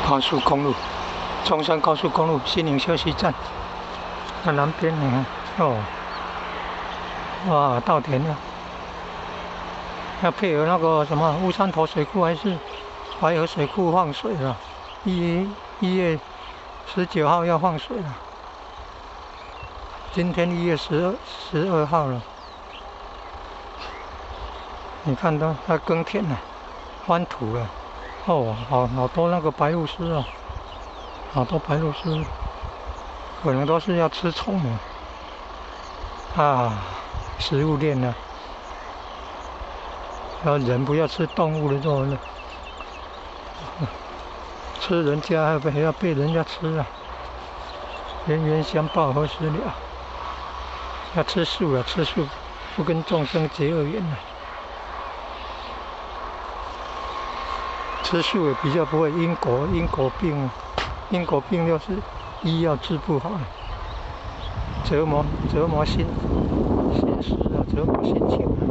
高速公路，中山高速公路新营休息站，那南边你看，哦，哇，稻田了，要配合那个什么乌山头水库还是淮河水库放水了，1月19号要放水了，今天1月12号了，你看到它耕田了，翻土了。哦，好好多那个白鹭鸶啊，好多白鹭鸶，可能都是要吃虫的啊，食物链呢，要人不要吃动物的肉呢，吃人家还要被人家吃啊，冤冤相报何时了？要吃素啊，吃素不跟众生结恶缘啊。吃素也比较不会因果病，因果病就是医药治不好，折磨心思啊，折磨心情啊。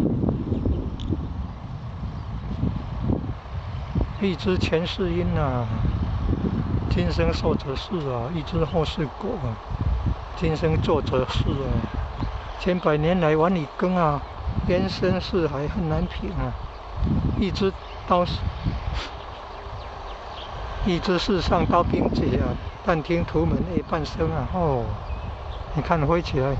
欲知前世因啊，今生受者是啊；欲知后世果啊，今生做者是啊。千百年来碗里羹啊，冤深似海恨难平啊。欲知刀。欲知世上刀兵劫啊，但听屠门夜半声啊！哦，你看飞起来，